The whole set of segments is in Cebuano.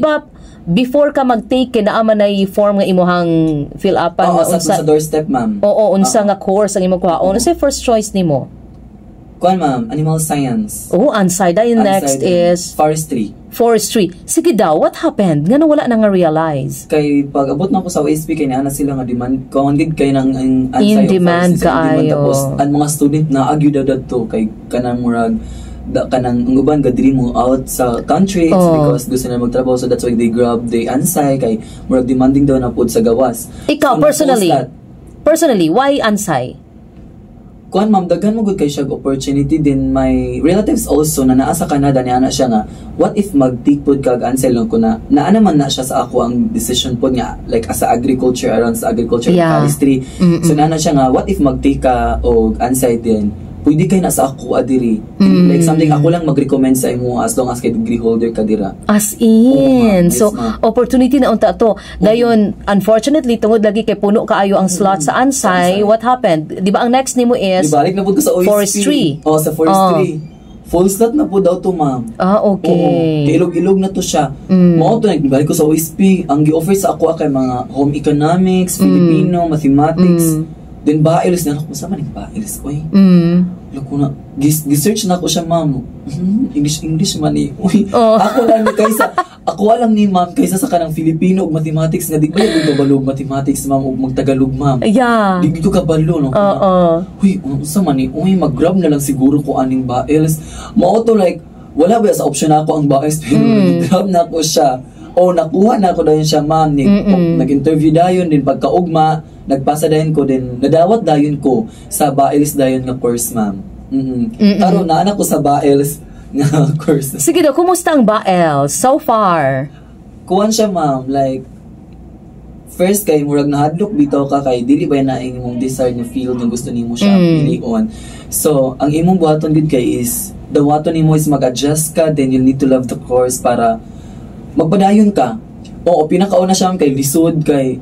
Ba before ka mag-take kay naa man ay form nga imuhang fill upan Oo, nga sa, unsa sa doorstep, ma'am. Oo, unsa nga course ang imong kuhaon? Unsa first choice nimo? Kuan, ma'am, animal science. Oh, ansay. Dayon next Ansay, is forestry. Forestry. Sige daw, what happened? Ngano wala na nga realize? Kay pag abot na ako sa OSP, kay naa na sila nga demand kuan gid kay nang ang In ansay og demand forestry. So, in demand. kaayo. Tapos ang mga student na agyo daw dadto kay kanang murag da, kanang ang uban gadiri mo out sa country. It's because gusto na magtrabaho, so that's why they grab the ansay kay murag demanding daw na pud sa gawas. Ikaw, So, personally, na-post that. Personally, why ansay? Kuan, ma'am, daghan mo gud kay siya opportunity din. My relatives also na naa sa Canada ni ana siya nga, what if mag-take pod kag ansay lang ko na naa naman na siya sa ako ang decision pod nga like as a agriculture, around sa agriculture, forestry. So naa na siya nga, what if mag-take ka og ansay din, pwede kay na sa ako adiri, like something ako lang mag-recommend sa imo as long as kay degree holder ka dira. As Oo, in. Ma'am. Yes, So, ma'am. Opportunity na unta to. Dayon, unfortunately, tungod lagi kay puno kaayo ang slot sa ansay, Ansay. What happened? Di ba ang next nimo is Di balik na pud ko sa OSP. Forestry. Oh, sa forestry. Full slot na po daw to, ma'am. Oo, ilog-ilog na to siya. Mao to, nagbalik ko sa OSP. Ang gi-offer sa ako kay mga home economics, Filipino, mathematics. Then BAELS na ako sa man BAELS oy. Loko na gi-search na ako siya, ma'am. English English man ni. Uy, ako lang ni kaysa ako lang ni, ma'am, kaysa sa kanang Filipino ug mathematics nga di ba yung kabalo og mathematics, ma'am, ug magtagalog, ma'am. Di ko kabalo no. Uy, unsa man ni? Uy, mag-grab na lang siguro ko aning BAELS. Mao to, like wala ba sa option na ako ang BAELS, pero grab na ako siya. O nakuha na ako dayon siya, ma'am, ni nag-interview dayon din pagkaugma, nagpasa dayon ko din, nadawat dayon ko sa BAELS dayon nga course, ma'am. Karon naa na ko sa BAELS nga course. Sige daw, kumusta ang BAELS so far? Kuan siya, ma'am, like first kay murag nahadlok bitaw ka kay dili ba na imong desire nga field nga gusto nimo siya pilion. So, ang imong buhaton gid kay is dawaton nimo is mag-adjust ka, then you need to love the course para magpadayon ka. Oo, pinakauna siya, ma'am, kay lisod kay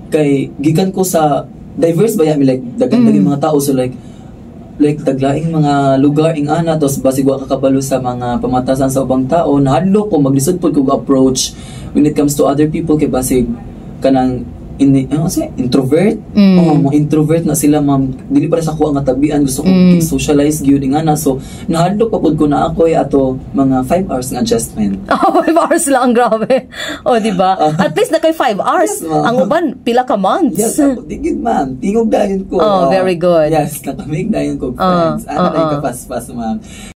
kay gikan ko sa diverse ba mi, like daghan mm. mga tao, so like taglaing mga lugar ing ana, tos basig wa ka kabalo sa mga pamatasan sa ubang tao, nahadlok ko, maglisod pod ko approach when it comes to other people kay basig kanang in, ano kasi introvert. Oh, mo introvert na sila, ma'am, dili para sa kuha nga tabian, gusto ko socialize gyud ing ana, so nahadlok pa pud ko na ako ato mga 5 hours nga adjustment. Oh, 5 hours lang, grabe. O, di ba? At least na kay 5 hours. Yes, ma'am. Ang uban, pila ka months. Yes, ako, di gid, ma'am. Tingog dayon ko. Oh, very good. Yes, nakamig dayon ko friends. Ana, uh, kapaspas, ma'am.